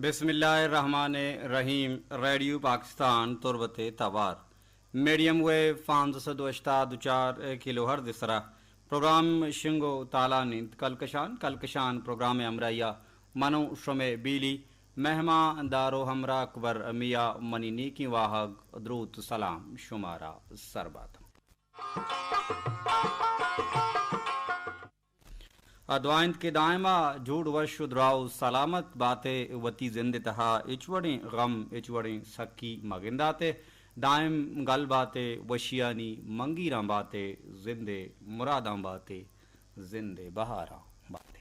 بسم اللہ الرحمن الرحیم۔ ریڈیو پاکستان تربت توار، میڈیم ویو پانزدہ سد و ہشتاد و چار کلو ہرتز سرا پروگرام شنگ و تالان انت۔ کلکشان، کلکشان پروگرام ہمراہیا منو شمے بیلی، مہمان دارو ہمراہ اکبر میا، منی نیکیں واہگ، دروت سلام شمارا سر باتاں۔ آ دعا انت کہ دائما جوڑ وش و دراہ و سلامت باتے، وتی زند تہا ہچ وڑیں غم، ہچ وڑیں سکی مگنداتے، دائم گل باتے، وشیانی منگیراں باتے، زند مراداں باتے، زند بہاراں باتے۔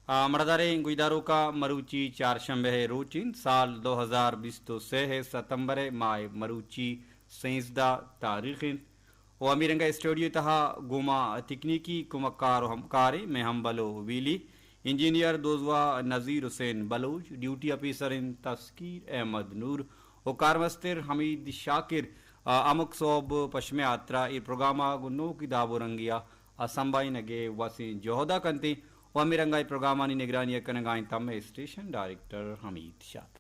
آ، مڑداریں گوشداروکاں، مروچی چارشنبہ ء روچ انت، سال دو ہزار بیست و سے ء ستمبر ء ماہ ء مروچی سیزدہ تاریخ انت و ہمے رنگ ء اسٹوڈیو تہا گوں ما تکنیکی کمکار و ہمکاریں مئے ہمبل و ویلی انجینئر دوزواہ نذیر حسین بلوچ، ڈیوٹی آفیسر انت تسکیر احمد نور و کارمستر حمید شاکر، آ، ہمک سہب پشمے ہاترا اے پروگرام ء گوں نوکی داب و رنگیا ء سمبھائینگ ء وسیں جہد ء کنت و ہمے رنگ ء اے پروگرامانی نگرانی ء کنگ ء انت ہمے اسٹیشن ڈائریکٹر حمید شاد۔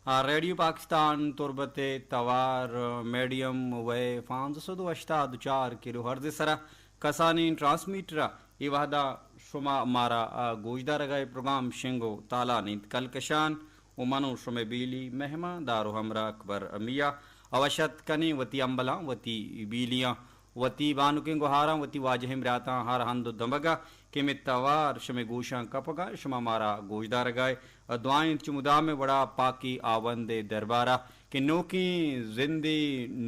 آ، ریڈیو پاکستان تربت ء توار میڈیم ویو پانزدہ سد و ہشتاد و چار کلو ہرتز ء سرا کسانیں ٹرانسمیٹر ء اے وہدا شما مارا، آ، گوشدارگ ء پروگرام شنگ و تالان انت۔ کلکشان و من و شمئے بیلی مہمان دار و ہمراہ اکبر میا ء وش اتک کنیں وتی ہمبلاں، وتی بیلیاں، وتی بانکیں گہاراں، وتی واجہیں براتاں ہر ہند و دمگا کہ مئے توار شمئے گوشاں کپگا، شما مارا گوشدارگ ء دعا انت چو مدام وڑا پاکی آوند ء دربارا کہ نوکیں زندے،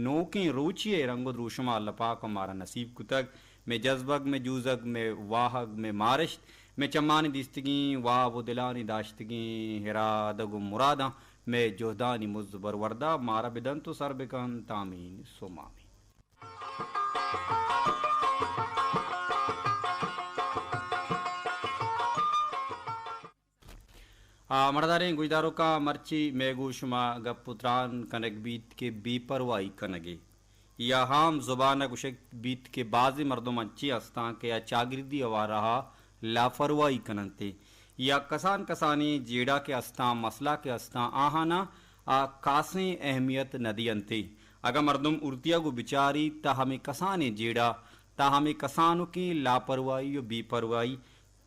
نوکیں روچے ء رنگ و دروشم ء اللہ پاک ء مارا نصیب کتگ۔ مئے جزبگ، مئے جوزگ، مئے واہگ، مئے مارشت، مئے چمانی دیستگیں واب و دلانی داشتگیں ارادگ و مراداں مئے جہدانی مز بروردا مارا بدنت و سر بکنت۔ آمین ثم آمین۔ آ، مڑداریں گوشداروکاں، مرچی مئے گوں شما گپ و تران کنگ بیت کہ بے پرواہی کنگے یا عام زبان ء گوشگ بیت کہ بازیں مردم انچیں ہستاں کہ آ چاگردی ہوارہ ء لاپرواہی کننت یا کسان کسانیں جیڑہ کہ ہستاں، مسئلہ کہ ہستاں، آہاناں آ کاسیں اہمیت نہ دینت۔ اگاں مردم ارتیا گوں بچاریت تہ ہمے کسانیں جیڑہ، تہ ہمے کسانکیں لاپرواہی و بے پرواہی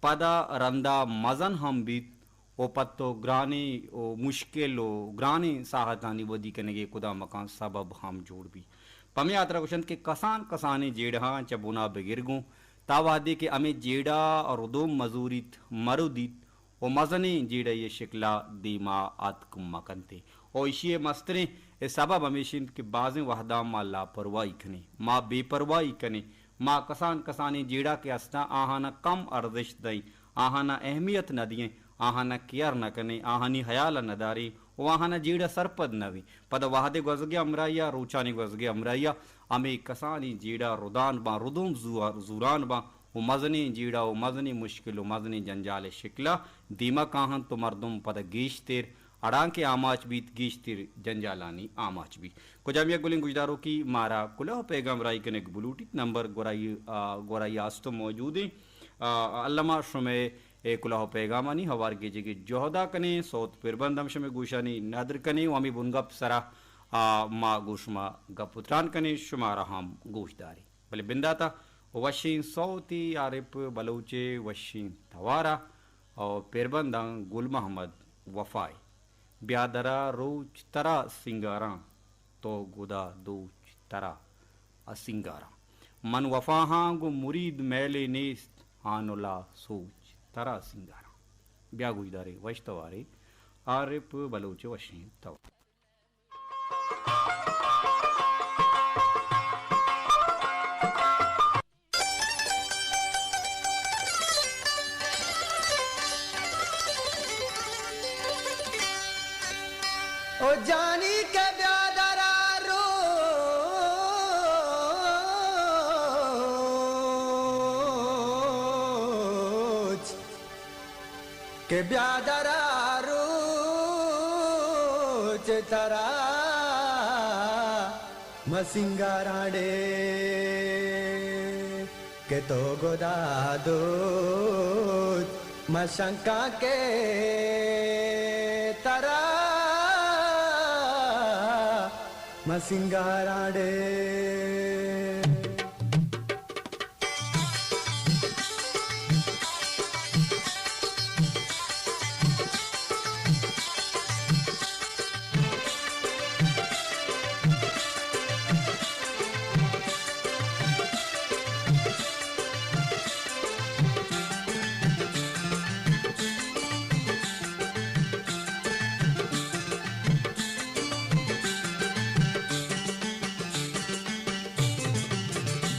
پدا رندا مزن ہم بیت و پہ تو گرانیں و مشکل و گرانیں ساہتانی ودی کنگے کدامکاں سبب ہم جوڑ بیت۔ پمے ہاترا گوشنت کہ کسان کسانیں جیڑہاں چہ بنا بگر گوں تا وہدے کہ ہمے جیڑہ ردوم مزوریت، مرودیت و مزنیں جیڑہ ء شکلا دیما آتک مکنت و ایشی ء مستریں سبب ہمیش انت کہ بازیں وہداں ما لاپرواہی کنیں، ما بے پرواہی کنیں، ما کسان کسانیں جیڑہ کہ ہستاں آہاناں کم ارزشت دئیں، آہاناں اہمیت نہ دئیں، آہاناں کیئر نہ کنیں، آہانی ہیال ء نہ داریں و آہاناں جیڑہ سرپد نہ بیں۔ پدا وہدے گوزگے ہمراہی ء، روچانی گوزگے ہمراہی ء ہمے کسانیں جیڑہ ردان باں، ردوم زو-، زوران باں و مزنیں جیڑہ و مزنیں مشکل و مزنیں جنجال ء شکل ء دیما کاہنت و مردم پدا گیشتر اڑانکہ آماچ بیت، گیشتر جنجالانی آماچ بیت۔ کجام یک گلیں گوشداروکی مارا کلوہ و پیغام راہی کنگ بلوٹیت، نمبر گورا ای، آ، گورا ای آستو موجود ایں۔ آ، الما شمئے اے کلوہ و پیغامانی ہوار گیجگ ء جہدا کنیں، سوت پربند ہم شمئے گوشانی ندر کنیں و ہمے بنگپ سرا، آ، ما گوں شما گپ و تران کنیں، شمارا ہم گوش داریں۔ بلے بنداتا وشیں سوتے عارف بلوچ ء وشیں توارا او پربنداں گل محمد وفائے۔ بیا درا روچ ترا سینگاراں، تو گدا دوچ ترا ء سینگاراں۔ من وفاہاں گوں مرید میلے نیست، ہان و لا سوچ ترا سینگاراں۔ بیا گوشدارے وش توارے عارف بلوچ ء وشیں توار۔ او جانی کہ بیا درا روچ، کہ بیا درا چہ ترا مسنگاراں ڈے کہ تو گدا دوچ مشنکاں کہ ترا مسنگاراں ڈے۔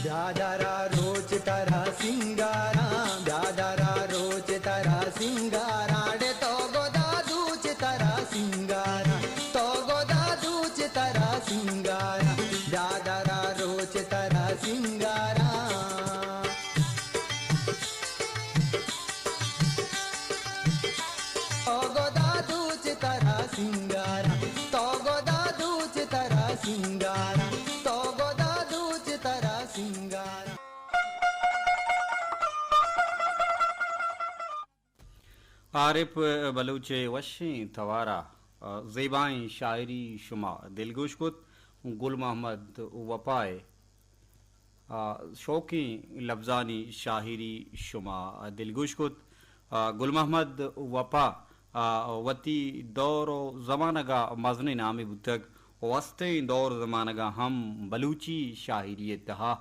بیا درا روچ ترا سنگاراں، بیا درا روچ ترا سنگاراں، ڈے تو گدا دوچ ترا سنگاراں، تو گدا دوچ ترا سنگاراں، بیا درا روچ ترا سنگاراں۔ تو گدا دوچ ترا سنگاراں، تو گدا دوچ ترا سنگاراں، تو گدا دوچ ترا سنگاراں۔ عارف بلوچ ءِ وشیں توار ءَ، زیبائیں شاعری شما دلگوش کت۔ گل محمد وفا ءِ آ، شوکیں لبزانی شاعری شما دلگوش کت۔ آ، گل محمد وفا، آ، وتی دور و زمانگ ءَ مزنیں نامے بوتگ و استیں دور زمانگ ءَ ہم بلوچی شاعری ءِ تہا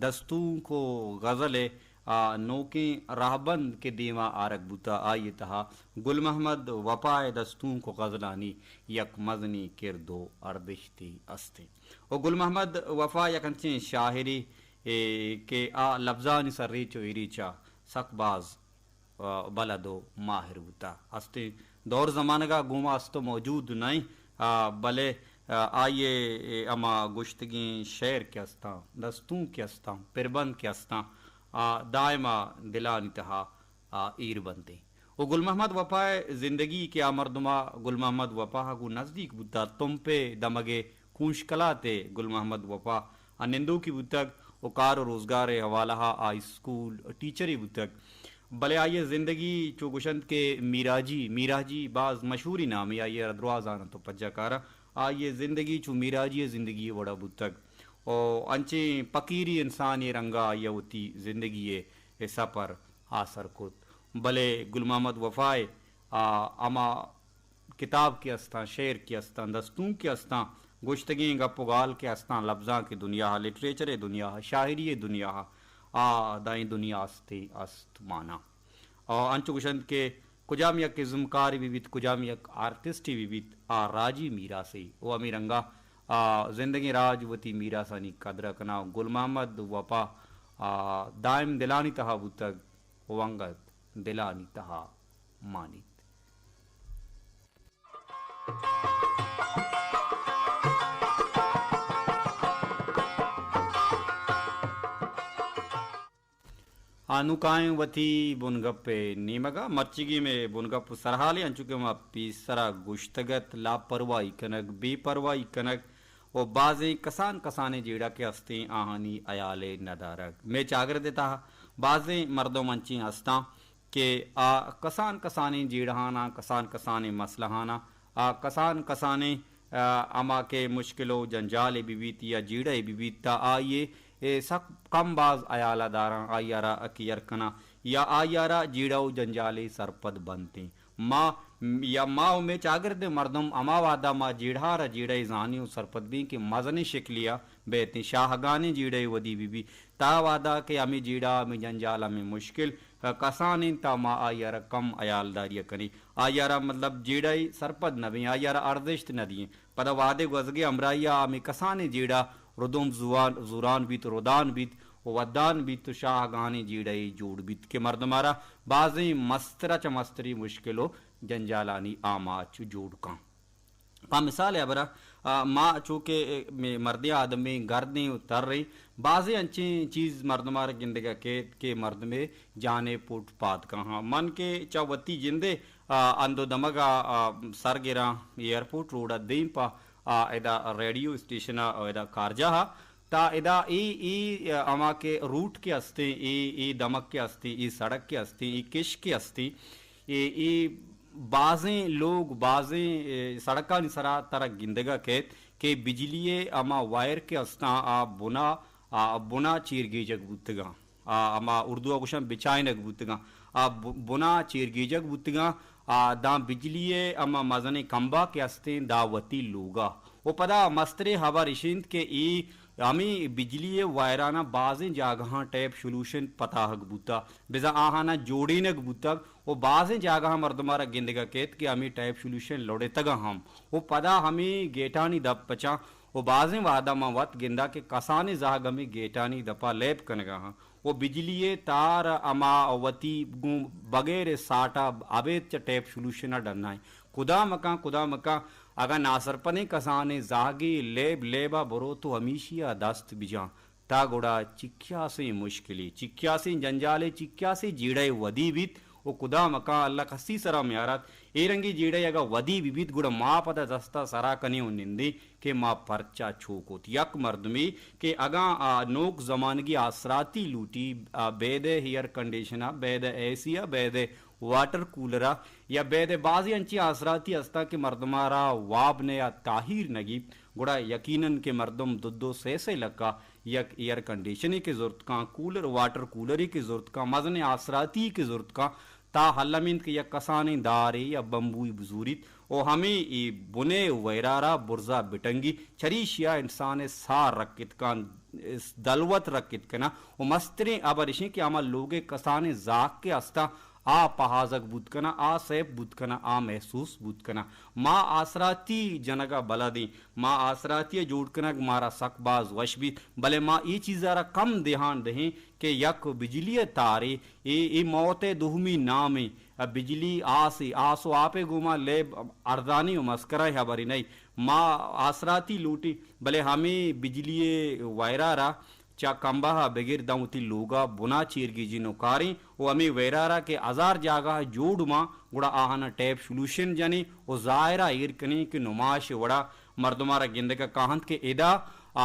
دستونک و غزل ءِ، آ، نوکیں راہبند کہ دیما آرگ بوتہ، آئی ءِ تہا گل محمد وفا ءِ دستونک و غزلانی یک مزنیں کرد و ارزشتے استیں۔ و گل محمد وفا یک انچیں شاعرے اے کہ آ لبزانی سر ریچ و ایریچ ءَ سک باز، آ، بلد و ماہر بوتہ۔ استیں دور زمانگ ءَ گوما است و موجود نہ ایں، آ، بلے، آ، آئی ءِ ہما گوشتگیں شعر کہ استاں، دستونک کہ استاں، پربند کہ استاں، آ، دائم ءَ دلانی تہا آ ایر بنت ایں۔ و گل محمد وفا ءِ زندگی کہ آ مردم ءَ گل محمد وفا ءَ گوں نزدیک بوتہ، تمپ ءِ دمگ ءِ کونشکلات ءِ گل محمد وفا ءَ نندوکی بوتگ و کار و روزگار ءِ حوالہ ءَ ہائی اسکول ٹیچرے بوتگ۔ بلے آئی ءِ زندگی چو گوشنت کہ میراجی، میراجی باز مشہوریں نامے، آئی ءَ را دروا زاننت و پجا کاراں۔ آئی ءِ زندگی چو میراجی ءِ زندگی ءِ وڑا بوتگ و انچیں پکیری انسانے رنگ ءَ آئی ءَ وتی زندگی ءِ سپر آسر کت۔ بلے گل محمد وفا ءِ، آ، ہما کتاب کہ استاں، شعر کہ استاں، دستونک کہ استاں، گوشتگیں گپ و گال کہ استاں، لبزانک ءِ دنیا ءَ، لٹریچر ءِ دنیا ءَ، شاعری ءِ دنیا ءَ، آ دائیں دنیا استے است مانا۔ آ، انچو گوشنت کہ کجام یک ازمکارے بہ بیت، کجام یک آرٹسٹے بہ بیت، آ راجی میراثے و ہمے رنگا، آ، زندگیں راج وتی میراثانی قدر ءَ کناں۔ گل محمد وفا، آ، دائم دلانی تہا بوتگ و انگت دلانی تہا مانیت۔ آ نوں کائیں وتی بنگپ ءِ نیمگ ءَ۔ مرچیگیں مئے بنگپ سرحالے، انچو کہ ما پیسر ءَ گوشتگ ات، لاپرواہی کنگ، بے پرواہی کنگ و بازیں کسان کسانیں جیڑہ کہ استیں آہانی ہیال ءِ ندارگ۔ مئے چاگرد ءِ تہا بازیں مردم انچیں استاں کہ آ کسان کسانیں جیڑہاناں، کسان کسانیں مسئلہاناں، آ کسان کسانیں، آ، ہما کہ مشکل و جنجالے بہ بیت یا جیڑہے بہ بیت، تا آئی ءِ، اے، سک کم باز ہیال ءَ داراں، آئی ءَ را کیئر کناں یا آئی ءَ را جیڑہ و جنجالے سرپد بنتیں۔ ما یا ما و مئے چاگرد ءِ مردم ہما وہدا ما جیڑہ ءَ را جیڑہے زانیں و سرپد بیں کہ مزنیں شکلے ءَ بیتیں، شاہگانیں جیڑہے ودی بہ بیت، تا وہدا کہ ہمے جیڑہ، ہمے جنجال، ہمے مشکل کسان انت، تا ما آئی ءَ را کم ہیالداری ءَ کنیں، آئی ءَ را مطلب جیڑہ ءَ سرپد نہ بیں، آئی ءَ را ارزشت نہ دئیں۔ پدا وہدے گوزگے ہمراہی ءَ ہمے کسانیں جیڑہ ردوم زوان، زوران بیت، ردان بیت و ودان بیت و شاہگانیں جیڑہ یے جوڑ بیت کہ مردم ءَ را بازیں مستر ءَ چہ مستریں مشکل و جنجالانی آماچ جوڑ کن۔ پہ مثال ءِ ہبرا، آ، ما چو کہ، اے، مے-، مردیں آدمے گردیں و تریں، بازیں انچیں چیز مردم ءَ را گندگ ءَ کیت کہ مردمے جان ءِ پٹ پاد کاہاں۔ من کہ چہ وتی جند ءِ، آ، اندو دمگ ءَ، آ، سر گراں ایئرپورٹ روڈ ءَ دیم پہ، آ، ادا ریڈیو اسٹیشن ءَ ادا کارجاہ ءَ۔ تا ادا اے، اے، آ، ہما کہ روٹ کہ استیں، اے، اے دمگ کہ استیں، اے سڑک کہ استیں، اے کش کہ استیں، اے، اے بازیں لوگ، بازیں، اے، سڑکانی سرا ترا گندگ ءَ کیت کہ بجلی ءِ ہما وائر کہ استاں، آ بنا، آ بنا چیرگیجگ بوتگاں۔ آ، ہما اردو ءَ گوشاں بچائینگ بوتگاں۔ آ ب-، بنا چیرگیجگ بوتگاں۔ آ، داں بجلی ءِ ہما مزنیں کمبا کہ استیں، دا وتی لوگا۔ و پدا مستریں ہبر اش انت کہ اے ہمے بجلی ءِ وائراناں بازیں جاگہاں ٹیپ شلوشن پتاہگ بوتا، بزاں آہاناں جوڑینگ بوتگ و بازیں جاگہاں مردمارا گندگا کیت کہ ہمے ٹیپ شلوشن لڑتگا ہم۔ و پدا ہمے گیٹانی دپ پچاں و بازیں وہدا من وت گنداں کہ کسانیں زہگ ہمے گیٹانی دپا لیب کنگا ہاں و بجلی ءِ تار ہما وتی گوں بغیر ساٹا ابید چہ ٹیپ شلوشن ءَ ڈنائیں۔ کدام کاں، کدام کاں، اگاں ناسرپدیں کسانیں زہگے لیب لیبا برو تو ہمیشی ءَ دست بجاں، تا گڑا چکیاسیں مشکلے، چکیاسیں جنجالے، چکیاسیں جیڑہ ودی بیت و کدام کاں اللہ کسی سرا میارات۔ اے رنگیں جیڑہ اگاں ودی بہ بیت، گڑا ما پدا دستا سرا کنیں و نندیں کہ ما پرچا چو کت۔ یک مردمے کہ اگاں آ نوک زمانگی آسراتی لوٹی، آ بیدے ایئر کنڈیشن ءَ، بیدے اے سی ءَ، بیدے واٹر کولر ءَ یا بیدے بازی انچیں آسراتی ہستاں کہ مردمارا واب نیا تاہیر نگیت، گڑا یقیناً کہ مردم دو دو سے سے لکا یک ایئر کنڈیشنے کہ زرت کاں، کولر، واٹر کولرے کہ زرت کاں، مزنیں آسراتی کہ زرت کاں، تا ہلم انت کہ یک کسانیں دارے یا بمبوئی بزوریت و ہمے اے بنے ویرارا برزا بٹنگی، چریشیا انسان سار رکت کاں، دلوت رکت کناں و مستریں ہبر اشیں کہ ہما لوگے کسانیں زاک کہ استاں، آ پہازگ بوت کناں، آ سیپ بوت کناں، آ محسوس بوت کناں۔ ما آسراتی جنگا بلدیں، ما آسراتی ءِ جوڑ کنگ مارا سک باز وش بیت، بلے ما اے چیز ءَ را کم دھیان دہیں کہ یک بجلی ءِ تارے، اے، اے موت ءِ دومی نامے، بجلی آسے، آس و آپ ءِ گوما لیب ارزانی و مسکرا ہبرے نئے۔ ما آسراتی لوٹیں، بلے ہمے بجلی ءِ وائرا را چہ کمبہ ءَ بگر داں وتی لوگ ءَ بنا چیرگیجی نوں کاریں و ہمے ویرارا کہ ہزار جاگہ ءَ جوڑ مان، گڑا آہاناں ٹیپ شلوشن جنیں و ظاہر ءَ ایر کنیں کہ نمائش ءِ وڑا مردماں را گندگ ءَ کاہنت کہ ادا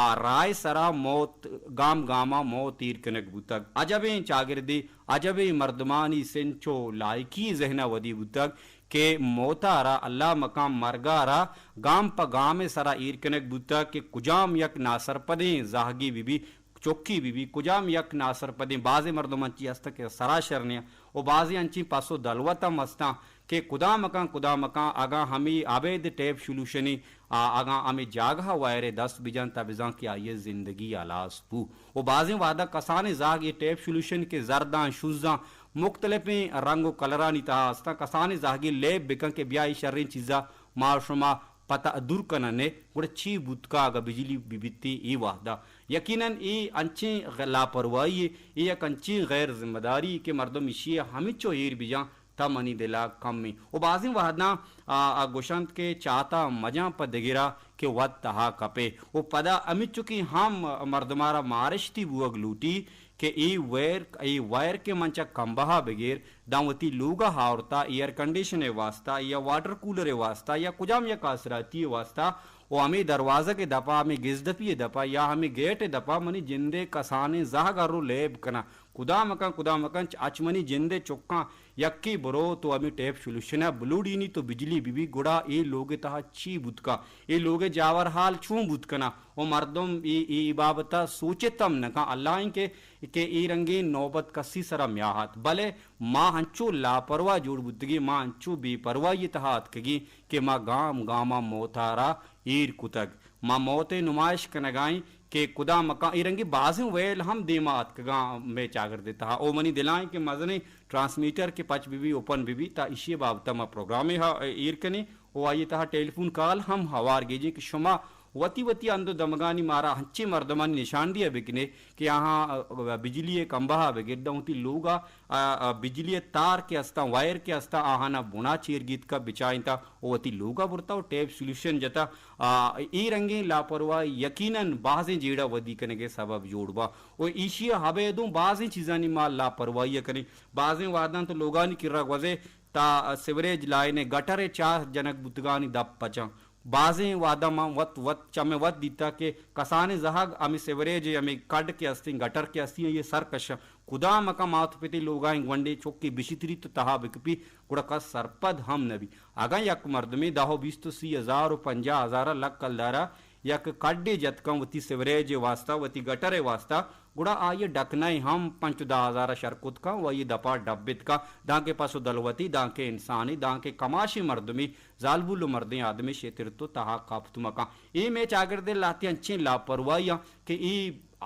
آ راہ ءِ سرا موت، گام گام ءَ موت ایر کنگ بوتگ۔ عجبیں چاگردے، عجبیں مردمانی سنچ و لائکی ذہن ءَ ودی بوتگ کہ موت ءَ را، اللہ مکان مرگ ءَ را گام پہ گام ءِ سرا ایر کنگ بوتگ کہ کجام یک ناسرپدیں زہگے بہ بی، چکی بہ بی، کجام یک ناسرپدیں، بازیں مردم انچی ہستاں کہ سرا شر نیاں و بازیں انچیں پس و دلوت ہم ہستاں کہ کدام کن، کدام کن اگاں ہمے ابید ٹیپ شلوشنے، آ، اگاں ہمے جاگہ ءَ وائر ءِ دست بجنت تہ بزاں کہ آئی ءِ زندگی ہلاس بو۔ و بازیں وہداں کسانیں زہگ اے ٹیپ شلوشن کہ زرداں، شوزاں، مختلفیں رنگ و کلرانی تہا ہستاں، کسانیں زہگے لیب بکن کہ بیا اے شریں چیزا ما شما پتہ دور کنن ئے، گڑا چی بوتکا اگاں بجلی بہ بیتیں اے وہدا؟ یقیناً اے انچیں غ-، لاپرواہی یے، اے یک انچیں غیر ذمہ داری یے کہ مردم ایشی ءَ ہمینچو ایر بجاں تہ منی دل ءَ کمیں۔ و بازیں وہداں آ، آ گوشنت کہ چاتا مجاں پہ دگرا کہ وت تہا کپے۔ و پدا ہمینچو کہ ہم مردمارا مارشتی بوگ لوٹی کہ اے ویر، اے وائر کہ من چہ کمبہ ءَ بگر داں وتی لوگ ءَ آورتا، ایئر کنڈیشن ءِ واسطہ یا واٹر کولر ءِ واسطہ یا کجام یک آسراتی ءِ واسطہ، و ہمے دروازگ ءِ دپا، ہمے گزدپی ءِ دپا یا ہمے گیٹ ءِ دپا منی جند ءِ کسانیں زہگ ءَ رو لیب کناں۔ کدام کن، کدام کن، چ-، اچ منی جند ءِ چکاں یکے برو تو ہمے ٹیپ شلوشن ءَ بلوڑینی تو بجلی بہ بی، گڑا اے لوگ ءِ تہا چی بوت کن؟ اے لوگ ءِ جاور حال چون بوت کناں؟ و مردم اے، اے، اے بابت ءَ سوچت ہم نہ کن۔ اللہ ایں کہ، کہ اے رنگیں نوبت کسی سرا میاہت، بلے ما انچو لاپرواہ جوڑ بوتگیں، ما انچو بے پرواہی ءِ تہا اتکگیں کہ ما گام گام ءَ موت ءَ را ایر کتگ۔ ما موت ءِ نمائش کنگائیں کہ کدام مکان، اے رنگیں بازیں ویل ہم دیما اتکگاں مئے چاگرد ءِ تہا۔ او منی دلائیں کہ مزنیں ٹرانسمیٹر کہ پچ بہ بی، اوپن بہ بی، تا ایشی ءِ بابت ءَ ما پروگرامے ہا ایر کنیں۔ و آئی ءِ تہا ٹیلیفون کال ہم ہوار گیجیں کہ شما وتی وتی ہند و دمگانی مارا ہنچیں مردمانی نشاندہی ءَ بکنے کہ آہاں، ا، بجلی ءِ کمبہ ءَ بگر داں وتی لوگ ءَ، ا، ا، بجلی ءِ تار کہ استاں، وائر کہ استاں، آہانا بنا چیر گیتکا، بچائینتا و وتی لوگ ءَ برتا و ٹیپ سولوشن جتا۔ آ، اے رنگیں لاپرواہی یقیناً بازیں جیڑہ ودی کنگ ءِ سبب جوڑ باں۔ و ایشی ءَ ابید اوں بازیں چیزانی ما لاپرواہی ءَ کنیں۔ بازیں وہداں تو لوگانی کرا گوزے تا سیوریج لائن ءِ گٹر ءِ چاہ جنگ بوتگانی دپ پچاں۔ بازیں وہداں من وت، وت چمے وت دیتا کہ کسانیں زہگ ہمے سیوریج ءِ ہمے کڈ کہ استیں، گٹر کہ استیں، آئی ءَ سر کشاں۔ کدام مکان مات پتی لوگائیں گونڈیں چکے بشتری تو تہا بکپی، گڑا کس سرپد ہم نہ بی۔ اگاں یک مردمے دہ و بیست و سی ہزار و پنجاہ ہزار ءَ لک کلدار ءَ یک کڈے جت کن وتی سیوریج ءِ واسطہ، وتی گٹر ءِ واسطہ، گڑا آئی ءِ ڈکنائیں ہم پنچ و دہ ہزار ءَ شر کت کن و آئی ءِ دپا ڈبت کن، دانکہ پس و دلوتی، دانکہ انسانی، دانکہ کماشیں مردمے، زالبول و مردیں آدمے شتر تو تہا کپت مکن۔ اے مئے چاگرد ءِ لہتے انچیں لاپرواہی آں کہ اے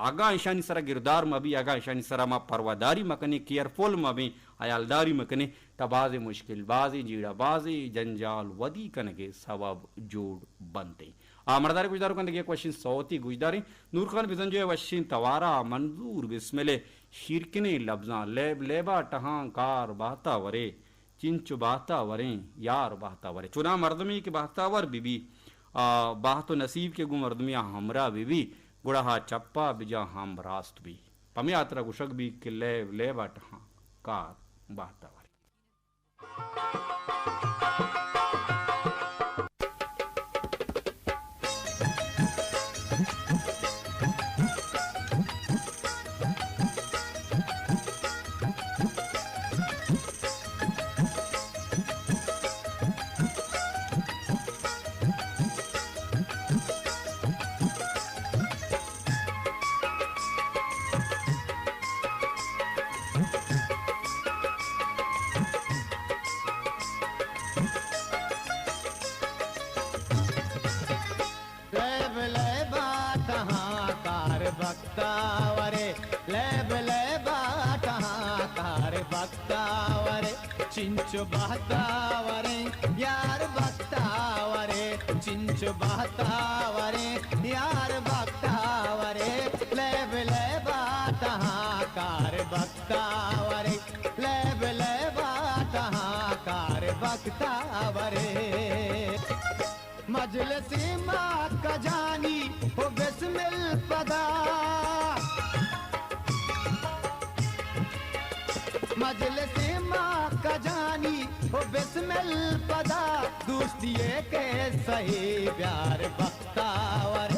اگاں ایشانی سرا گردار مہ بی، اگاں ایشانی سرا ما پرواداری مہ کنیں، کیئرفل مہ بیں، ہیالداری مہ کنیں، تا بازیں مشکل، بازیں جیڑہ، بازیں جنجال ودی کنگ ءِ سوب جوڑ بنتیں۔ آ مردار گوشداروکاں دگہ یک وشیں سوتے گوشداریں۔ نور خان بزنجو ءِ وشیں توارا منظور بسمل ءِ شیرکنیں لبزاں، لیب لیبا ٹہاں کار بہتا ورے، چنچو بہتا وریں یار بہتا ورے۔ چوناں مردمے کہ بہتا ور بہ بی، آ، بہت و نصیب کہ گوں مردمے ءَ ہمراہ بہ بی، گڑا ہا چپا بجا ہم راست بی۔ پمے ہاترا گوشگ بی کہ لیب لیبا ٹہاں کار بہتا ورے۔ لیب لیبا ٹہاں کار بختاورے، لیب لیبا ٹہاں کار بختاورے، چنچو بختاوریں یار بختاورے، چنچو بختاوریں یار بختاورے، لیب لیبا ٹہاں کار بختاورے، لیب لیبا ٹہاں کار بختاورے۔ مجلس ما کجانی ہو بسمل پدا، مجلس ما کجانی ہو بسمل پدا، دوستی کے سہی بیار بختاور،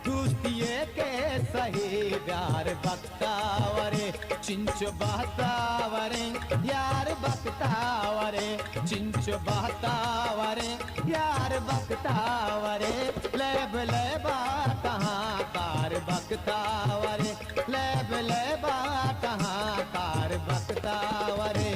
دوستی کے سہی بیار بختاورے، چنچو بختاوریں یار بختاورے، چنچو بختاوریں یار بختاورے، لیب لیبا ٹہاں کار بختاورے، لیب لیبا ٹہاں کار بختاورے۔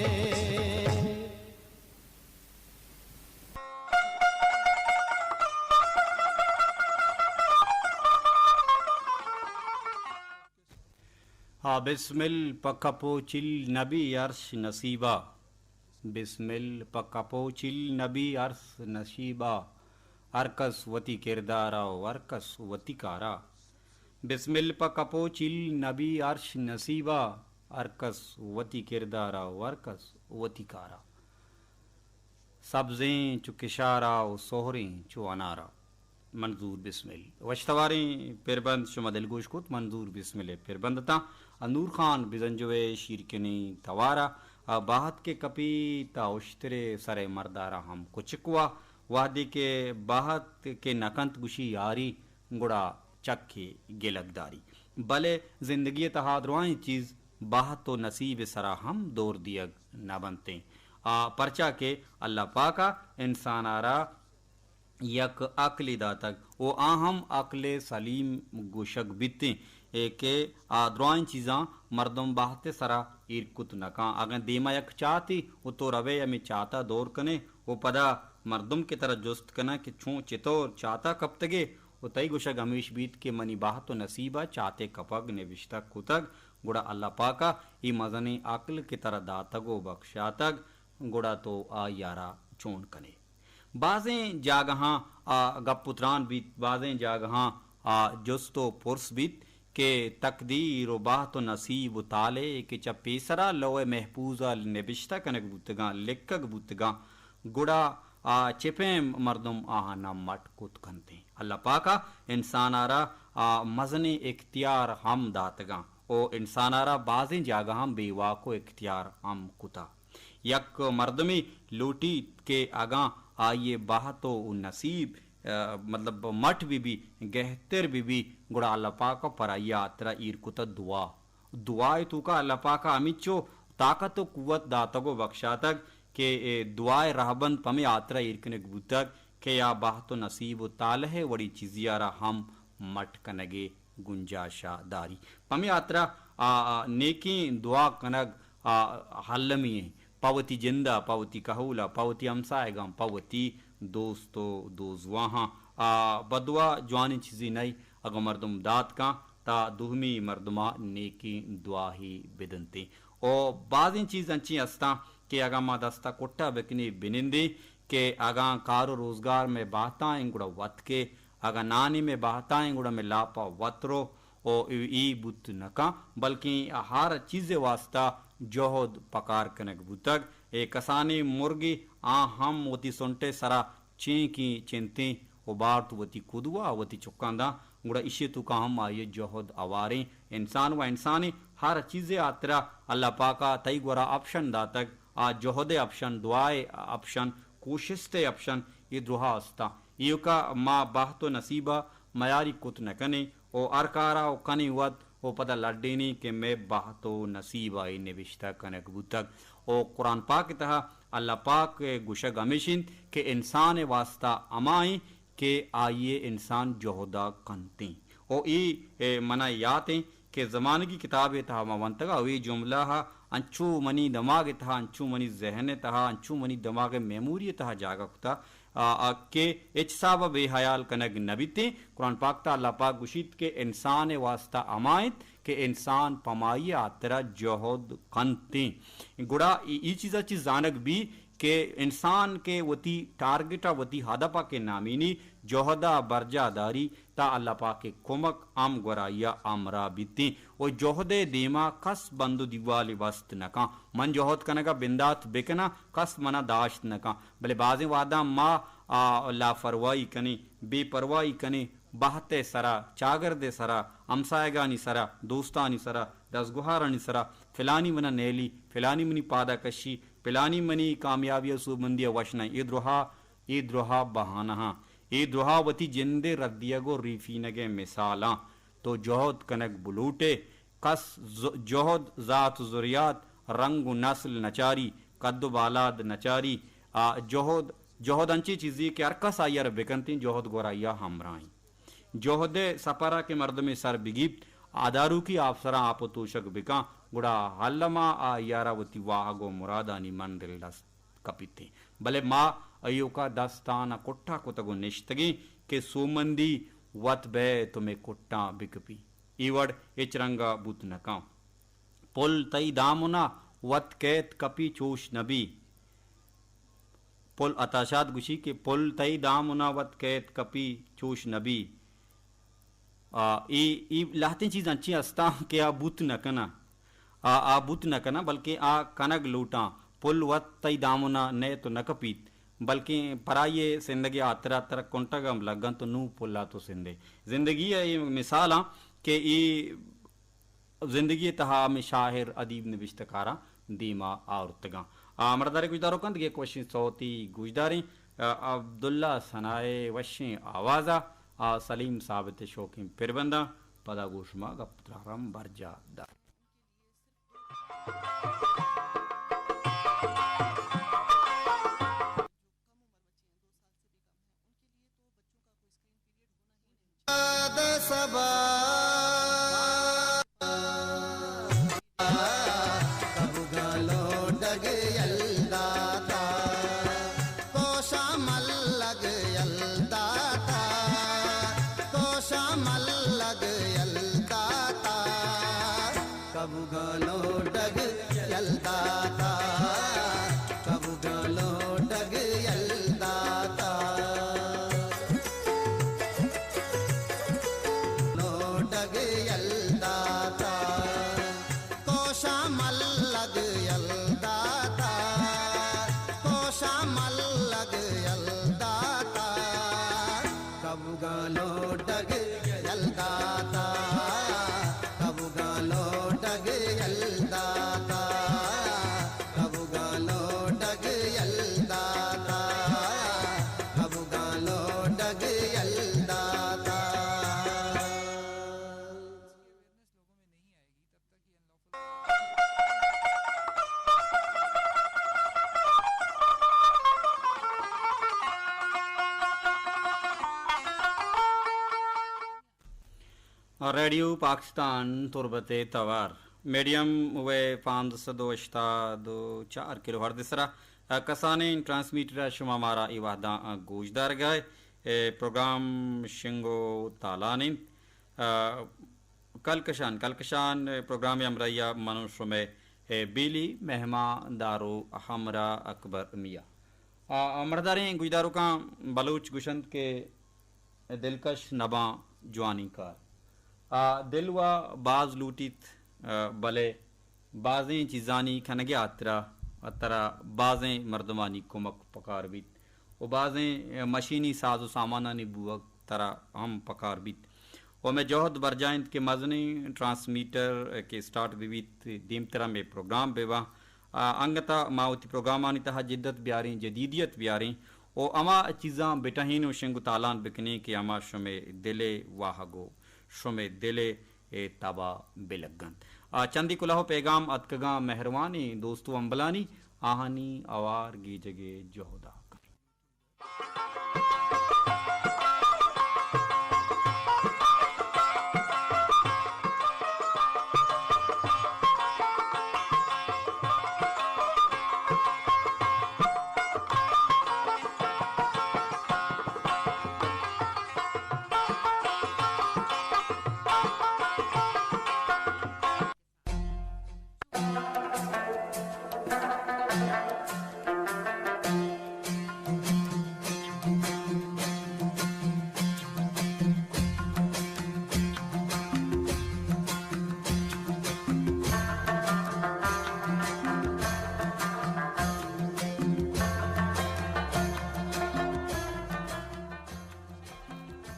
ہا بسمل پہ کپ و چل نبی ارش نصیبا، بسمل پہ کپ و چل نبی ارش نصیبا، ہر کس وتی کردارا و ہر کس وتی کارا۔ بسمل پہ کپ و چل نبی ارش نصیبا، ہر کس وتی کردارا و ہر کس وتی کارا۔ سبزیں چو کشارا و سہریں چو انارا۔ منظور بسمل۔ وشتواریں پربند شما دلگوش کت، منظور بسمل ءِ پربند اتاں۔ ءُ نور خان بزنجو ءِ شیرکنیں توارا، ءُ باہت کہ کپی تا اشتر ءِ سر ءِ مردارا ہم کچک وا۔ وہدے کہ باہت کہ نکنت گوشی یاری، گڑا چکے گلگ داری۔ بلے زندگی ءِ تہا درائیں چیز باہت ءُ نصیب ءِ سرا ہم دور دیگ نہ بنتیں۔ آ، پرچا کہ اللہ پاک ءَ انسان ءَ را یک عقلے داتگ ءُ آ ہم عقل سلیم گوشگ بیتیں، اے کہ آ درائیں چیزاں مردم باہت ءِ سرا ایر کت نہ کن۔ اگاں دیما یک چاتے ءُ تو روئے ہمے چاتا دور کنے ءُ پدا مردم کہ ترا جست کناں کہ چون چتور چاتا کپتگے ءُ تئی گوشگ ہمیش بیت کہ منی باہت ءُ نصیب ءَ چاتے کپگ نبشتہ کتگ، گڑا اللہ پاک ءَ اے مزنیں عقل کہ ترا داتگ ءُ بخشاتگ، گڑا تو آئی ءَ را چون کنے؟ بازیں جاگہاں آ گپ ءُ تران بیت، بازیں جاگہاں آ جست ءُ پرس بیت کہ تقدیر ءُ باہت ءُ نصیب ءُ تالے کہ چہ پیسرا لوح محفوظ ءَ نبشتہ کنگ بوتگاں، لکگ بوتگاں، گڑا آ چہ پیم مردم آہاں نہ مٹ کت کنتیں۔ اللہ پاک ءَ انسان ءَ را آ مزنیں اختیار ہم داتگاں ءُ انسان ءَ را بازیں جاگہاں بے واک ءُ اختیار ہم کتا۔ یک مردمے لوٹیت کہ اگاں آئی ءِ بہت و نصیب، آ، مطلب مٹ بہ بی، گہتر بہ بی، گڑا اللہ پاک ءَ پر آئی ءِ ہاترا ایر کتہ دعا۔ دعا ءِ توکا اللہ پاک ءَ ہمینچو طاقت و قوت داتگ و بخشاتگ کہ اے دعا ءِ رہبند پمے ہاترا ایر کنگ بوتگ کہ آ بہت و نصیب و طالع ءِ وڑیں چیزے ءَ را ہم مٹ کنگ ءِ گنجائش ءَ داری۔ پمے ہاترا، آ، آ، نیکیں دعا کنگ، آ، المی ایں۔ پہ وتی جند ءَ، پہ وتی کہول ءَ، پہ وتی ہمساہگاں، پہ وتی دوست و دوزواہاں، آ، بدوا جوانیں چیزے نہ ایں۔ اگاں مردم دات کن، تا دومی مردم ءَ نیکیں دعاہے بدنتیں۔ او بازیں چیز انچیں ہستاں کہ اگاں ما دست ءَ کٹ ءَ بکنیں، بنندیں کہ اگاں کار و روزگار مئے بہتائیں گڑا وت کے، اگاں نانے مئے بہتائیں گڑا مئے لاپ ءَ وت رو، او اے، اے بوت نہ کن، بلکیں ہر چیز ءِ واسطہ جہد پکار کنگ بوتگ۔ اے کسانیں مرگے آ ہم وتی سنٹ ءِ سرا چینکیں چنتیں و بارت وتی کدو ءَ وتی چکاں داں، گڑا ایشی ءِ توکا ہم آئی ءِ جہد ہواریں۔ انسان و انسانیں، ہر چیزے ہاترا اللہ پاک ءَ تئی گورا آپشن داتگ، آ جہد ءِ آپشن، دعا ءِ آپشن، کوشست ءِ آپشن، اے درہا استاں۔ ایوکا ما بہت و نصیب ءَ میاری کت نہ کنیں و ہر کارا و کنیں وت و پدا لڈینیں کہ مئے بہت و نصیب ءَ اے نبشتہ کنگ بوتگ۔ و قرآن پاک ءِ تہا اللہ پاک ءِ گوشگ ہمیش انت کہ انسان ءِ واسطہ ہما ایں کہ آئی ءِ انسان جہد ءَ کنتیں۔ و اے، اے، منا یات ایں کہ زمانگی کتاب ءِ تہا ما ونتگ ءَ، و اے جملہ ءَ انچو منی دماغ ءِ تہا، انچو منی ذہن ءِ تہا، انچو منی دماغ ءِ میموری ءِ تہا جاگہ کتہ، آ، آ، کہ ہچ حساب ءَ بے حیال کنگ نہ بیتیں۔ قرآن پاک تہا اللہ پاک گوشیت کہ انسان ءِ واسطہ ہما انت کہ انسان پمائی ءِ ہاترا جہد کنتیں۔ گڑا ای، ای چیزا چی زانگ بی کہ انسان کہ وتی ٹارگٹ ءَ، وتی ہدف ءَ کہ نامینی، جہد ءَ برجاہ داری، تا اللہ پاک ءِ کمک ہم گورا آئی ءَ ہمراہ بیتیں۔ و جہد ءِ دیما کس بند و دیوالے بست نہ کن۔ من جہد کنگ ءَ بندات بکناں، کس منا داشت نہ کن۔ بلے بازیں وہداں ما، آ، لاپرواہی کنیں، بے پرواہی کنیں، بہت ءِ سرا، چاگرد ءِ سرا، ہمساہگانی سرا، دوستانی سرا، دزگوہارانی سرا، فلانی منا نیلی، فلانی منی پادا کشی، فلانی منی کامیابی ءُ سوبمندی ءَ وش نہ۔ اے درہا، اے درہا بہانہاں، اے درہا وتی جند ءِ ردیگ ءُ ریفینگ ءِ مثالاں۔ تو جہد کنگ بلوٹ ئے، کس ز-، جہد ذات ءُ ذریات، رنگ ءُ نسل نچاری، قد ءُ بالاد نچاری۔ آ، جہد، جہد انچیں چیزے کہ ہر کس آئی ءَ را بکنتیں، جہد گورا آئی ءَ ہمراہیں۔ جہد ءِ سپر ءَ کہ مردمے سر بگیپت، آداروکی آپسراں آپ ءُ توشگ بکن، گڑا الما آئی ءَ را وتی واہگ ءُ مرادانی منزل دست کپیتیں۔ بلے ما ایوکا دستان ءَ کٹا کتگ ءُ نشتگیں کہ سوبمندی وت بئے تو مئے کٹاں بکپی۔ اے وڑ ہچ رنگ ءَ بوت نہ کن۔ پل تئی دامن ءَ وت کئیت کپی چوش نہ بی۔ پل عطا شاد گوشی کہ پل تئی دامن ءَ وت کئیت کپی چوش نہ بی۔ آ، اے، اے لہتیں چیز انچیں استاں کہ آ بوت نہ کناں۔ آ، آ بوت نہ کناں، بلکیں آ کنگ لوٹاں۔ پل وت تئی دامن ءَ نئے تو نہ کپیت، بلکیں پرائی ءِ سندگ ءِ ہاترا ترا کنٹگ ہم لگاں تو نوں پل ءَ تو سندے۔ زندگی ءِ اے مثالاں کہ اے زندگی ءِ تہا ہمے شاعر، ادیب، نبشتہ کاراں دیما آورتگاں۔ آ، مردارے گوشداروکاں دگہ یک وشیں سوتے گوشداریں۔ آ، عبداللہ ثنا ءِ وشیں آواز ءَ، آ، سلیم ثابت ءِ شوکیں پربنداں، پدا گوں شما گپ ءُ تران برجاہ دار۔ کبوگاں لوٹگ یل داتا، کبوگاں لوٹگ یل داتا، لوٹگ یل داتا، کوشاں ملگ یل داتا، کوشاں ملگ یل داتا۔ کبوگاں لوٹگ یل داتا، کبوگاں لوٹگ یل داتا۔ ریڈیو پاکستان تربت ءِ توار، میڈیم ویو پانزدہ سد و ہشتاد و چار کلو ہرٹز ءِ سرا، ءَ، کسانیں ٹرانسمیٹر ءَ شما مارا اے وہداں، ءَ، گوش دارگ ءَ ئے۔ اے پروگرام شنگ و تالان انت۔ ءَ، کلکشان، کلکشان پروگرام ءِ ہمراہی ءَ من و شمئے، اے، بیلی مہماندار و ہمراہ اکبر میاں۔ آ، مڑداریں گوشداروکاں، بلوچ گوشنت کہ دلکش نباں جوانیں کار۔ آ، دل و باز لوٹیت، آ، بلے بازیں چیزانی کنگ ءِ ہاترا ترا بازیں مردمانی کمک پکار بیت و بازیں مشینی ساز و سامانانی بوگ ترا ہم پکار بیت۔ و مئے جہد برجاہ انت کہ مزنیں ٹرانسمیٹر کہ اسٹارٹ بہ بیت، دیمترا مئے پروگرام بہ باں۔ آ، انگت ءَ ما وتی پروگرامانی تہا جدت بیاریں، جدیدیت بیاریں و ہما چیزاں بٹہین و شنگ و تالان بکنیں کہ ہما شمئے دل ءِ واہگ و شمئے دل ءِ تب ءَ بلگ انت۔ آ، چندے کلوہ و پیغام اتکگاں مہروانیں دوست و ہمبلانی، آہانی ہوار گیجگ ءِ جہد ءَ کنیں۔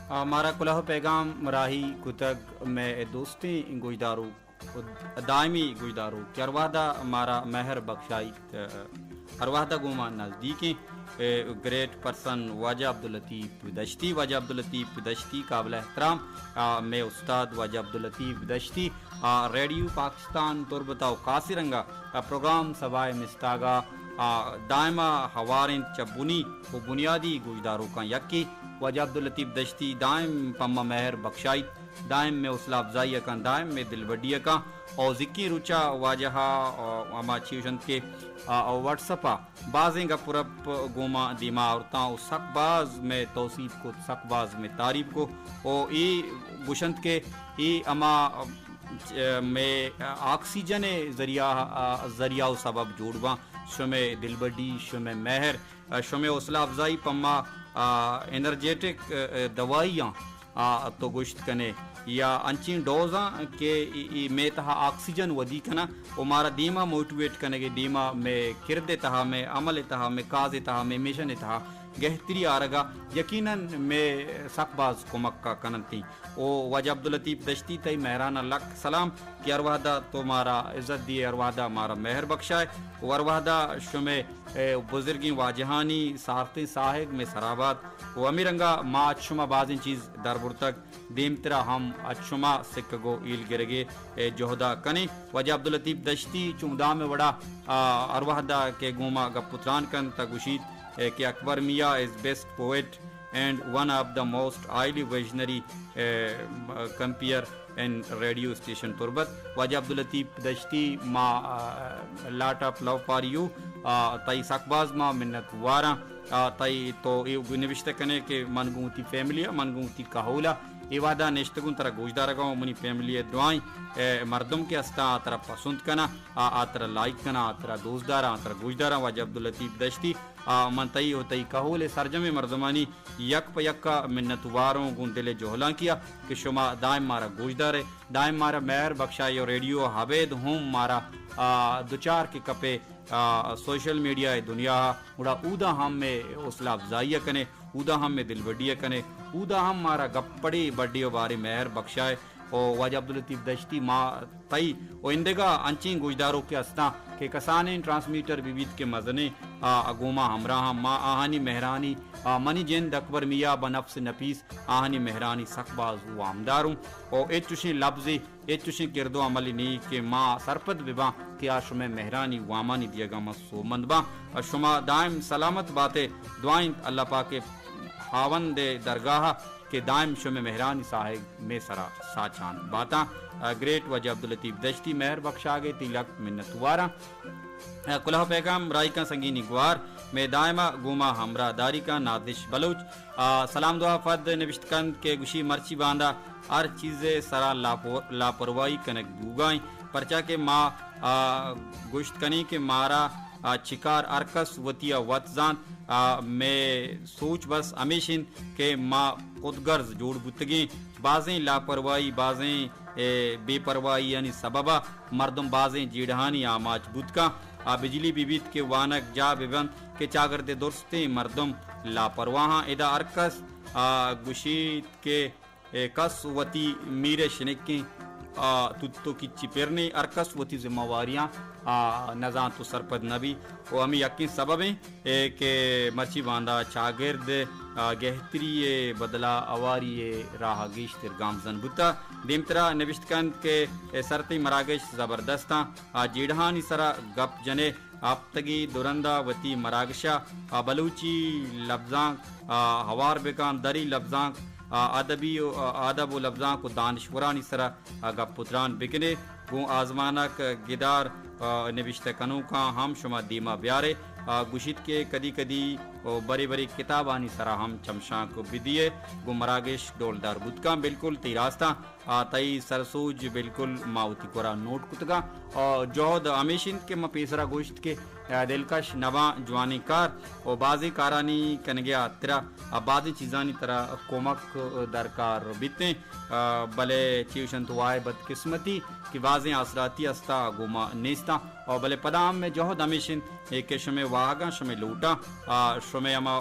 آ، مارا کلوہ پیغام راہی کتگ مئے دوستیں گوشداروک، دائمی گوشداروک کہ ہر وہدا مارا مہر بخشائیت، ہر وہدا گوں ما نزدیکیں، اے، گریٹ پرسن واجہ عبداللطیف دشتی، واجہ عبداللطیف دشتی قابل احترام، آ، مئے استاد واجہ عبداللطیف دشتی، آ، ریڈیو پاکستان تربت ءَ و خاصیں رنگ ءَ، آ، پروگرام سبا ءِ مستاگ ءَ، آ، دائم ءَ ہوار انت، چہ بنی و بنیادی گوشداروکاں یکے۔ واجہ عبداللطیف دشتی دائم پہ ما مہر بخشائیت، دائم مئے حوصلہ افزائی ءَ کن، دائم مئے دلبڈی ءَ کن۔ او زکی روچا واجہ ءَ، آ، ہما چی گوشنت کہ، آ، واٹس اپ ءَ بازیں گپ و رپ گوں ما دیما آورتاں و سک باز مئے توسیپ کت، سک باز مئے تعریف کو۔ او اے گوشنت کہ اے ہما، آ، مئے آکسیجن ءِ ذریعہ، آ، ذریعہ و سبب جوڑ باں۔ شمئے دلبڈی، شمئے مہر، آ، شمئے حوصلہ افزائی پہ ما، آ، انرجیٹک، آ، آ، دوائیاں، آ، تو گوشت کنے یا انچیں ڈوزاں کہ ای، ای مئے تہا آکسیجن ودی کناں و مارا دیما موٹیویٹ کنگے، دیما مئے کرد ءِ تہا، مئے عمل ءِ تہا، مئے کاز ءِ تہا، مئے مشن ءِ تہا گہتری آرگا یقیناً مئے سک باز کمک ءَ کننتی۔ او واجہ عبداللطیف دشتی، تئی مہران ءَ لک سلام کہ ہر وہدا تو مارا عزت دیئے، ہر وہدا مارا مہر بخشائے و ہر وہدا شمئے، اے، بزرگیں واجہانی سارتیں ساہگ مئے سرا بات۔ و ہمے رنگا ما اچ شما بازیں چیز در برتگ، دیمترا ہم اچ شما سکگ و ہیل گرگے، اے، جہدا کنیں۔ واجہ عبداللطیف دشتی چو مدام وڑا، آ، ہر وہدا کہ گوں ما گپ و تران کنت تہ گوشیت، اے، کہ اکبر میاں is best poet and one of the most highly visionary, a, compere in radio station تربت۔ واجہ عبداللطیف دشتی، ما، آ، lot of love for you، آ، تئی سک باز ما منت واراں۔ آ، تئی تو اے نبشتہ کنے کہ من گوں وتی فیملی ءَ، من گوں وتی کہول ءَ اے وہدا نشتگوں، ترا گوشدارگاں و منی فیملی ءِ درائیں، اے، مردم کہ استاں، آ ترا پسند کناں، آ، آ ترا لائک کناں، آ ترا دوست داراں، آ ترا گوشداراں۔ واجہ عبداللطیف دشتی، آ، من تئی و تئی کہول ءِ سرجمیں مردمانی یک پہ یکا منت واروں گوں دل ءِ جہلانکیا کہ شما دائم مارا گوشدارے، دائم مارا مہر بخشائے و ریڈیو ءَ ابید ہم مارا، آ، دچار کہ کپے، آ، سوشل میڈیا ءِ دنیا ءَ، گڑا اودا ہم مئے حوصلہ افزائی ءَ کنے، اودا ہم مئے دلبڈی ءَ کنے، اودا ہم مارا گپڑے بڈے و بارے مہر بخشائے۔ او واجہ عبداللطیف دشتی، ما تئی و اندگہ انچیں گوشداروکے استاں کہ کسانیں ٹرانسمیٹر بہ بیت کہ مزنیں، آ، گوں ما ہمراہاں، ما آہانی مہرانی، آ، منی جند اکبر میاں بہ نفس نفیس آہانی مہرانی سک باز وامداروں۔ او ہچ چشیں لبزے، ہچ چشیں کرد و عملے نی کہ ما سرپد بہ باں کہ آ شمئے مہرانی وامانی دیگا ما سوبمند باں۔ شما دائم سلامت باتے، دعا انت اللہ پاک ءِ ہاوند ءِ درگاہ ءَ کہ دائم شمے مہرانی ساہگ مے سرا ساچان باتاں۔ آ، گریٹ واجہ عبداللطیف دشتی، مہر بخشاگ ءِ تئی لک منت واراں۔ آ، کلوہ پیغام راہی کن سنگینی گوہار، مے دائما گوما ہمراہ داری کن نازش بلوچ۔ آ، سلام دعا پد نبشت کنت کہ گوشی مرچی باندا ہر چیزے سرا لاپو-، لاپرواہی کنگ بوگا ایں، پرچا کہ ما، آ، گوشت کنیں کہ مارا، آ، چکار ہر کس وتی ءَ وت زانت۔ آ، مے سوچ بس ہمیش انت کہ ما خودگرز جوڑ بوتگیں۔ بازیں لاپرواہی، بازیں، اے، بے پرواہیانی سبب ءَ مردم بازیں جیڑہانی آماچ بوت کن۔ آ، بجلی بہ بیت کہ وانگ جاہ بہ بنت کہ چاگرد ءِ درستیں مردم لاپرواہاں۔ ادا ہر کس، آ، گوشیت کہ اے کس وتی میر ءِ شنکیں، آ، توت ءُ کچی پر نے، ہر کس وتی ذمہ واریاں، آ، نہ زانت ءُ سرپد نہ بی۔ ءُ ہمے یکیں سبب ایں، اے، کہ مرچی باندا چاگرد، آ، گہتری ءِ بدلا ہواری ءِ راہ ءَ گیشتر گامزن بوتا۔ دیمترا نبشت کنت کہ اے سر تئی مراگش زبردستاں، آ، جیڑہانی سرا گپ جنے، ہپتگی دو رندا وتی مراگشا، آ، بلوچی لبزانک، آ، ہوار بکن، دری لبزانک، آ، ادبی ءُ، آ، ادب ءُ لبزانک ءُ دانشورانی سرا، آ، گپ ءُ تران بکنے۔ گوں آزمانک گدار، آ، نبشتہ کنوکاں ہم شما دیما بیارے۔ آ، گوشیت کہ کدی کدی، او، برے برے کتابانی سرا ہم چمشانک بدیے۔ گوں مراگش ڈولدار بوت کن۔ بالکل تئی راستاں۔ آ، تئی سرسوج بالکل ما وتی کرا نوٹ کتگاں۔ آ، جہد ہمیش انت کہ ما پیسرا گوشت کہ، آ، دلکش نباں جوانیں کار ءُ بازیں کارانی کنگے ءِ ہاترا، آ، بازیں چیزانی ترا کمک درکار بیتیں۔ آ، بلے چے گوشنت وائے بدقسمتی کہ بازیں آسراتی ہستا گوما نیستاں۔ آ، بلے پدا ہم مئے جہد ہمیش انت کہ شمئے واہگاں، شمئے لوٹاں، آ، شمئے ہما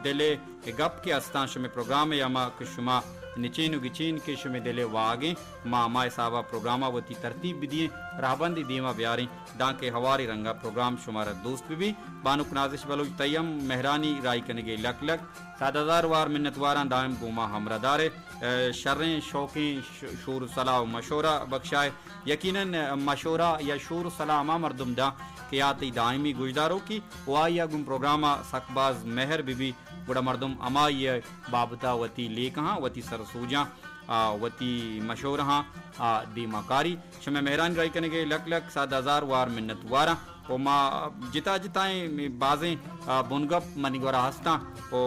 دل ءِ اے گپ کہ استاں شمئے پروگرام ءِ ہما کہ شما نچین ءُ گچین کہ شمئے دل ءِ واہگیں، ما ہما حساب ءَ پروگرام ءَ وتی ترتیب بدییں، راہبندی دیما بیاریں، دانکہ ہواریں رنگ ءَ پروگرام شمارا دوست ببی۔ بانک نازش بلوچ تئی ہم مہرانی راہی کنگ ءِ لک لک صد ہزار وار منت واراں، دائم گوما ہمراہ دار ئے۔ اے، شریں شوقیں ش-، شور ءُ صلاح ءُ مشورہ بخشائے۔ یقیناً مشورہ یا شور ءُ صلاح ہما مردم داں کہ آ تئی دائمی گوشداروکے ءُ آئی ءَ گوں پروگرام ءَ سک باز مہر ببی۔ گڑا مردم ہمائی ءِ بابت ءَ وتی لیکہاں، وتی سرسوجاں، آ، وتی مشورہاں، آ، دیما کاری۔ شمئے مہرانی راہی کنگ ءِ لک لک صد ہزار وار منت واراں۔ ءُ ما جتا جتائیں بازیں، آ، بنگپ منی گورا ہستاں ءُ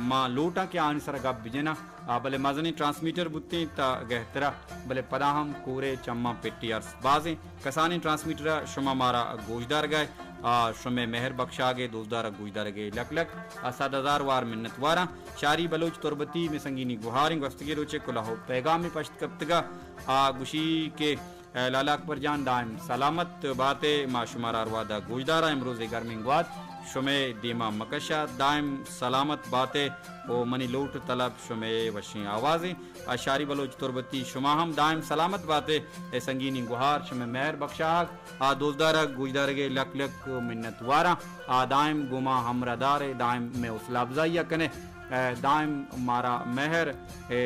ما لوٹاں کہ آنی سرا گپ بجناں۔ آ، بلے مزنیں ٹرانسمیٹر بوتیں تا گہترا، بلے پدا ہم کورے چماں پٹی ارس بازیں۔ کسانیں ٹرانسمیٹر ءَ شما مارا گوشدارگ ءَ، آ، شمئے مہر بخشاگ ءِ، دوستدار ءَ گوشدارگ ءِ لک لک، آ، صد ہزار وار منت واراں۔ شاری بلوچ تربتی مئے سنگینی گوہاریں، گوستگیں روچے کلوہ ءُ پیغامے پشت کپتگ ءَ، آ، گوشی کہ، اے، لالا اکبر جان دائم سلامت بات ئے، ما شمارا ہر وہد ءَ گوشداراں۔ امروز ءِ گرمیں گوات شمئے دیما مکشا، دائم سلامت بات ئے ءُ منی لوٹ ءُ طلب شمئے وشیں آوازیں۔ آ، شاری بلوچ تربتی، شما ہم دائم سلامت بات ئے۔ اے سنگینیں گوہار شمئے مہر بخشاگ، آ، دوستدارگ، گوشدارگ ءِ لک لک منت واراں۔ آ، دائم گوما ہمراہ دار ئے، دائم مئے حوصلہ افزائی ءَ کن ئے، اے، دائم مارا مہر، اے،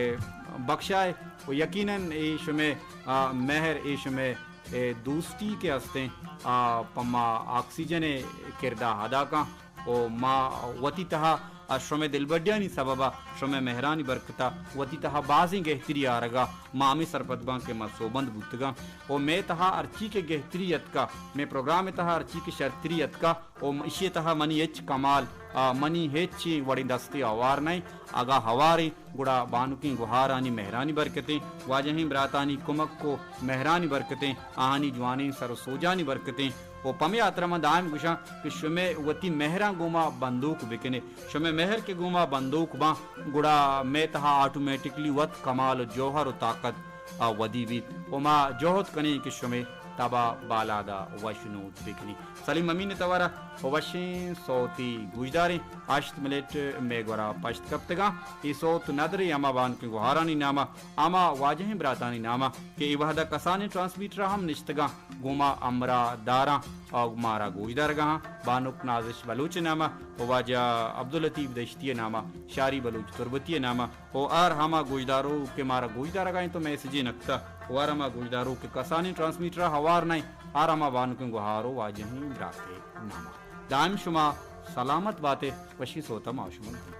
بخشائے۔ ءُ یقیناً اے شمئے، آ، مہر، اے شمئے، اے، دوستی کہ ہستیں، آ، پہ ما آکسیجن ءِ کردا ادا کن۔ ءُ ما وتی تہا، آ، شمئے دلبڈیانی سبب ءَ، شمئے مہرانی برکت ءَ وتی تہا بازیں گہتری آرگ ءَ ما ہمے سرپد باں کہ ما سوبمند بوتگاں۔ ءُ مئے تہا ہرچی کہ گہتری اتکا، مئے پروگرام ءِ تہا ہرچی کہ شرتری اتکا، ءُ ایشی ءِ تہا منی ہچ کمال، آ، منی ہچ وڑیں دستے ہوار نہ انت۔ اگاں ہواریں، گڑا بانکیں گوہارانی مہرانی برکتیں، واجہیں براتانی کمک ءُ مہرانی برکتیں، آہانی جوانیں سر ءُ سوجانی برکتیں۔ ءُ پمے ہاترا من دائم گوشاں کہ شمئے وتی مہراں گوما بندوک بکن ئے۔ شمئے مہر کہ گوما بندوک باں، گڑا مئے تہا آٹومیٹکلی وت کمال ءُ جوہر ءُ طاقت آ ودی بیت ءُ ما جہد کنیں کہ شمئے تب ءَ بالاد ءَ وشنود بکنیں۔ سلیم امین ءِ توار ءَ پہ وشیں سوتے گوشداریں۔ ہشت منٹ مئے گورا پشت کپتگاں۔ اے سوت ندریں ہما بانکیں گوہارانی نام ءَ، ہما واجہیں براتانی نام ءَ کہ اے وہد ءَ کسانیں ٹرانسمیٹر ءَ ہم نشتگاں، گوں ما ہمراہ داراں ءُ مارا گوشدارگ ءَ آں۔ بانک نازش بلوچ ءِ نام ءَ ءُ واجہ عبداللطیف دشتی ءِ نام ءَ، شاری بلوچ تربتی ءِ نام ءَ ءُ ہر ہما گوشداروک کہ مارا گوشدارگ ءَ انت ءُ میسجے نکتہ ءُ ہر ہما گوشداروک کہ کسانیں ٹرانسمیٹر ءَ ہوار نہ انت، ہر ہما بانکیں گوہار ءُ واجہیں برات ءِ نام ءَ۔ دائم شما سلامت بات ئے، وشیں سوت ءَ ما شما گوں۔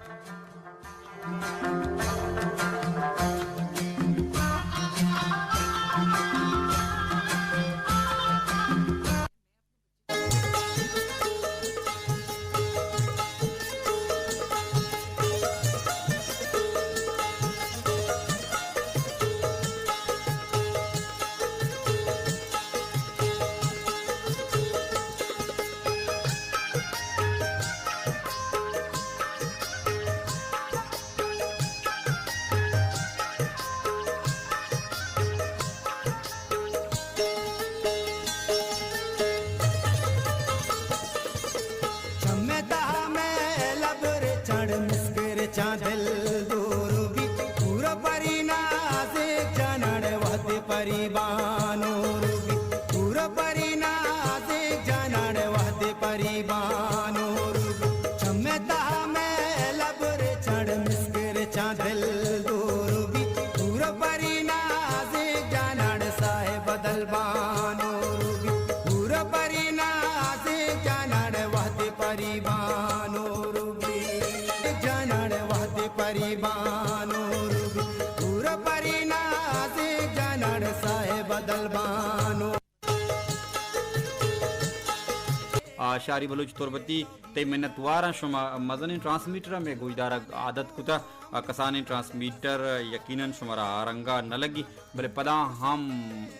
چمے تہا مئے لب رچاں مسک رچاں دل دور بی، پورا پری نازک جانان وہدے پری بانور بی، پورا پری نازک جانان وہدے پری بانور بی۔ چمے تہا مئے لب رچاں مسک رچاں دل دور بی، پورا پری نازک جانان صاحب دل بانور بی، پورا پری نازک جانان وہدے پری بانور بی، جانان وہدے پری بانور بی، پورا پری نازک جانان صاحب دل بانور۔ آ، شاری بلوچ تربتی، تئی منتواراں شما۔ مزنیں ٹرانسمیٹر ءَ مئے گوشدارگ عادت کتہ، آ، کسانیں ٹرانسمیٹر یقیناً شمارا آ رنگا نہ لگی، بلے پدا ہم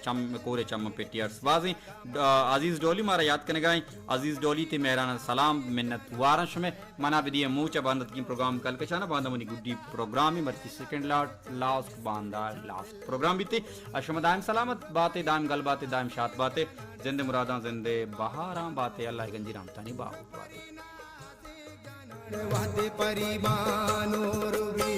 چم، کور ءِ چم پیٹی ارس بازیں۔ آ، عزیز ڈولی مارا یات کنگا ایں۔ عزیز ڈولی، تئی مہرانہ سلام، منتواراں شمئے۔ منا بدیئے موچ ءَ بانداتکیں پروگرام کلکشان ءَ، باندا منی گڈی پروگرامے مرچی سیکنڈ لاٹ لاسٹ باندا لاسٹ پروگرام بیتے۔ ءُ شما دائم سلامت باتے، دائم گل باتے، دائم شات باتے، زند ءِ مراداں زند ءِ بہاراں باتے، اللہ ءِ گنجی رحمتانی باہوٹ باتے۔ وہدے پری بانور بی۔